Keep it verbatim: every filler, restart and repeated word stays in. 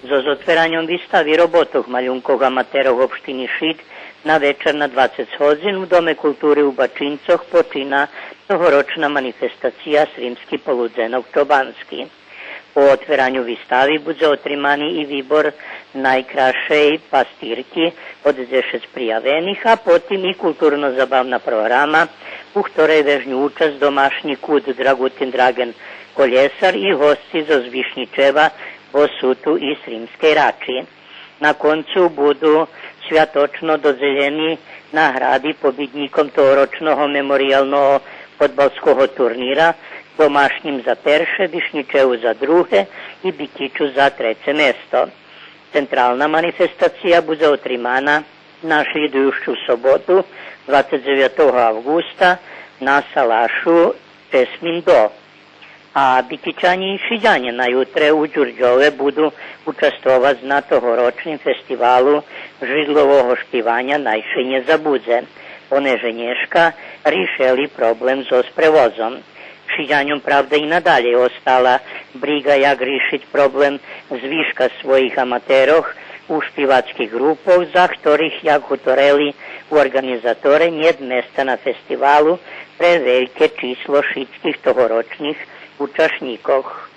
Зоз отвераньом вистави роботох малюнкох аматерох општини Шид на вечар на двацец годзин у Доме култури у Бачинцох почина тогорочна манифестация Сримски полудзенок чобански. По отвераню вистави будзе отримани и вибор найкрасшей пастирки од дзешец приявених, а потим и културно-забавна програма, у хторей вежню учасц домашнї кут Драгутин Драген Колєсар и госци зоз Вишнїчева, Босуту и Сримскей Рачи. На концу буду святочно додзелєни награди побиднїком тогорочного мемориялного фодбалского турнира, домашнїм за перше, Вишнїчеву за друге и Бикичу за треце место. Централна манифестация будзе отримана на шлїдуюцу соботу, двацец дзевятого авґуста, на салашу Чесмин до. А Бикичанє и Шидянє на ютре у Дюрдьове буду участвовац на тогорочним фестивалу жридлового шпиваня Най ше нє забудзе, понеже нєшка ришели проблем зоз превозом. Шидяньом, правда, и надалєй остала бриґа як ришиц проблем звишка своїх аматерох у шпивацких ґрупох, за хторих, як гуторели у орґанизаторе, нєт места на фестивалу пре вельке число шицких тогорочних учашнїкох.